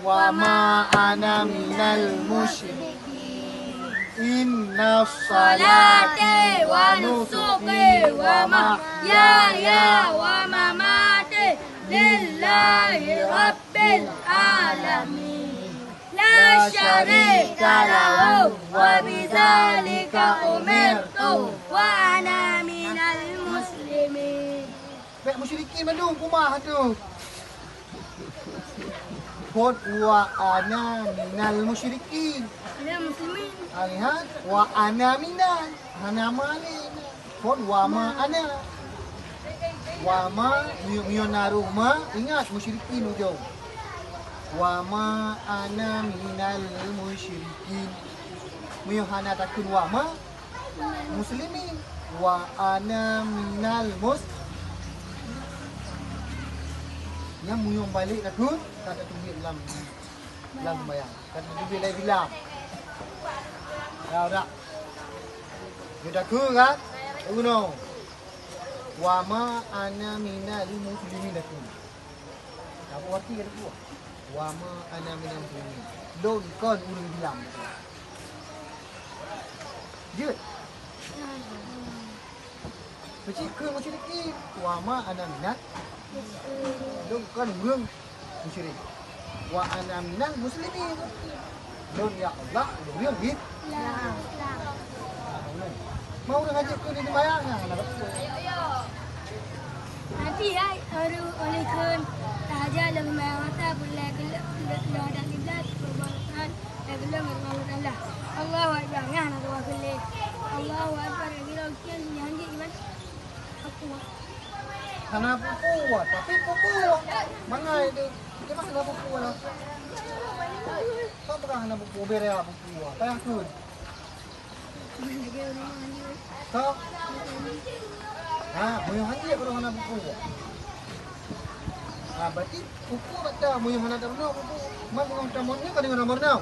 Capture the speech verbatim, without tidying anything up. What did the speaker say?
وما أنا من المشركين. إن صلاتي ونسكي ومحياي ومماتي لله رب العالمين. لا شريك له وبذلك أمرت وأنا من المسلمين. Bék musyrikin mandum kumah tu. Phon wa ana minal musyrikin. Minal muslimin. Ah, lihat, wa ana minal. Hana ma lé. Phon wa ma ana. Wa ma, meunyoe na rhoma, ingat musyrikin ujong. Wa ma ana minal musyrikin. Meunyoe hana takheun wa ma, muslimin. Wa ana minal mus-, nyang meunyoe balek takheun, ka tateubiet lam, lam sembahyang. Ka tateubiet lam bilang. Ya, udah. Dia takheun kan? Uno. Wa ma ana minal muslimin takheun. Apa arti kata tu? Wa ma ana minal muslimin. Lôn kon ureuëng bilang. Jeuet. Meucit keu musyrikin. Wa ma ana minal. Lôn kon ureuëng musyrik. Wa ana minal muslimin. Lôn ya Allah, lôn ureuëng Islam. Mau ureuëng hajat keu di sembahyang, nah, nah. Nabi hai, baru oleh kun, tahaja lem mayang mata, pulai gelap, gelap, gelap, dan kiblat, berubah Tuhan, dan gelap, berubah Allah. Allahu Akbar, ngah nak tuah kelih. Allahu Akbar, lagi lagi kian, nyan je iman. Aku. Hana pupu, tapi pupu. Mana itu? Dia mah hana pupu lah. Apa hana pupu, beri pupu. Payah kun. Ka? Ha, meunyoe hana, baru hana pupu. Ha, berarti pupu bak ta, meunyoe hana tapeureunoe pupu. Man meunyoe tapeureunoe, ka deungon tapeureunoe.